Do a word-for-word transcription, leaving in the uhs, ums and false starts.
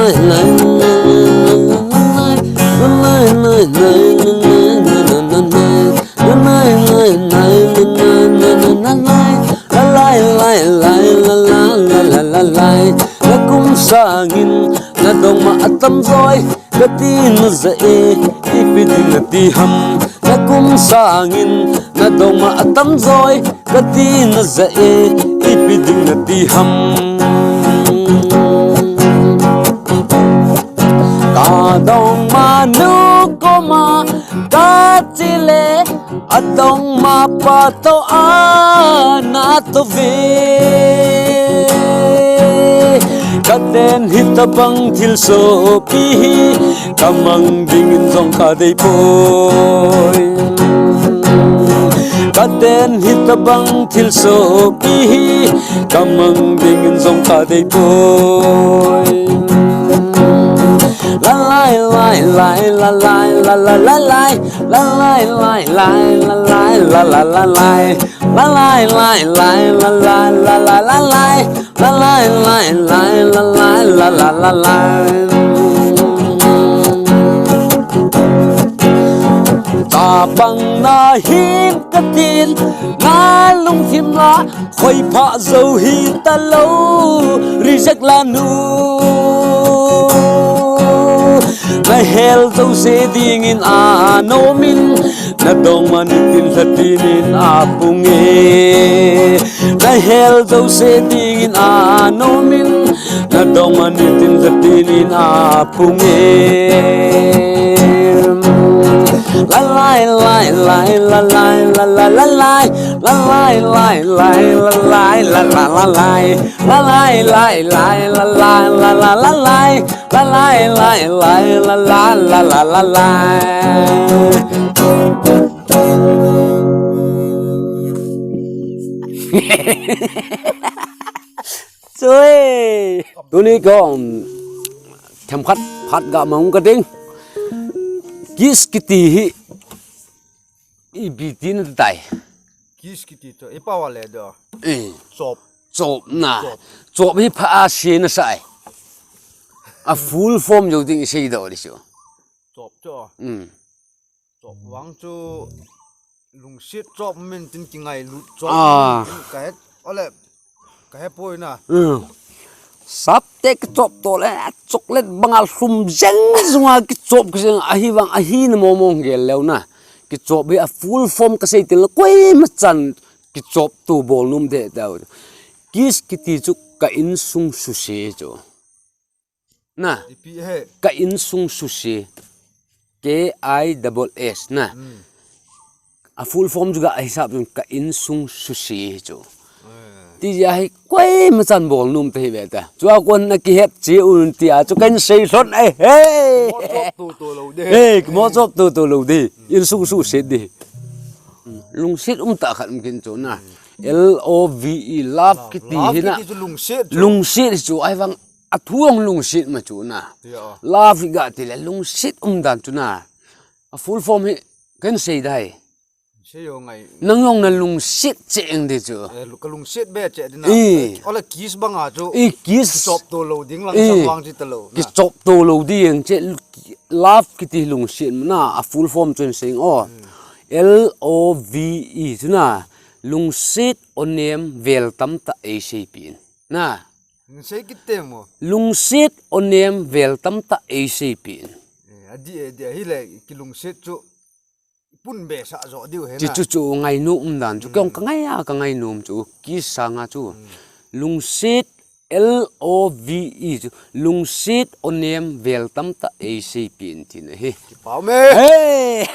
Lai, lai, lai, lai, lai, lai, lai, lai, lai. Na kum sangin na dong ma atam joi, ka ti na za e, ipi ding na ti ham. Na kum sangin na dong ma atam joi, ka ti na za e, ipi ding na ti ham. Ka dong ma nu koma ka chi le, adong ma pa to a na to ve. Ka ten hi tabang thil sopi hi, ka mang dingin jong ka dei poi. Ka ten hi tabang thil sopi hi, ka mang dingin jong ka dei poi. La lai, lai, lai, la lai, la la la lai. La lai, lai, lai, la lai, la la la lai. La lai, lai, lai, la lai, la la la lai. La lai, lai, lai, la lai, la la la lai. Tabang na hin ka tin, na lungthim la, khoi pha zo hi ta lo, reject la nu. Na hel zo se dingin a nomin, na dong ma nitin lhatin in a pung e. Na hel zo se dingin a nomin, na dong ma nitin lhatin in a pung e. La lai, lai, lai, la lai, la la la lai. La lai, lai, lai, la lai, la la la lai. La lai, lai, lai, la lai, la la la lai. La lai, lai, lai, la la, la la la lai. Choi. Tuni kong themkhat phat ga mang ka ding. Kiss kiti hi ipi tina tai. Kiss kiti chu, i pao le do. Eh. Chop. Chop na. Chop. Chop hi pha a se na sai. A full form jo ding i sei do di chu. Chop chu. Mm. Chop vang chu lungset chop min tin kingailut chop. Ah. Ka het, ole, ka he poi na. Mm. Sapte kichop to le, chocolate banga lhum jeng junga kichop kijeng ahi vang ahi na momong gel leu na. Kichop hi a full form ka sei til koima chan kichop tu bol num de tau. Kiss kiti chu ka insung suse chu. Na. Ipi he. Ka insung suse. K I double S na. Hmm. A full form chu ga a hisap chun ka insung suse chu. Eh. Ti ja hi koima chan bol num te hi ve ta. Chua kon na kihet chi un ti a chu kan sei lhon ai he. Mo chop tu tu lo de. He, mo chop tu tu lo de. Insung suse de. Lungset um ta khat um kin chu na. L O V E, love kiti hi na. Love kiti chu lungset chu. Lungset chu ai vang a thu ang lungset ma chu na. Ya. Love ga ti le lungset um dan chu na. A full form hi kan sei dai. Sei yo ngai. Nang jong na lungset che eng di chu. Eh, lu-, ka lungset be che di na. Eh. Ole kiss banga chu. Eh, kiss. Chop to lo ding lang. Eh. Sang wang chi ta lo na. Kichop to lo ding che love kiti lungset na a full form chun sing o. Hmm. L O V E chu na lungset onem vel tam ta ei sei pin. Na. Lungset kiti mo. Lungset onem vel tam ta ei sei pin. Eh, a di, eh, di, hi le ki lungset chu. Pun be sa jo diu he na. Ti chu chu ngai nu um dan chu. Hmm. Kong ka ngai a ka ngai num chu. Kiss sanga chu. Hmm. Lungset L O V E chu. Lungset onem vel tam ta ei sei pin ti na hi. Ki pao me. Hey!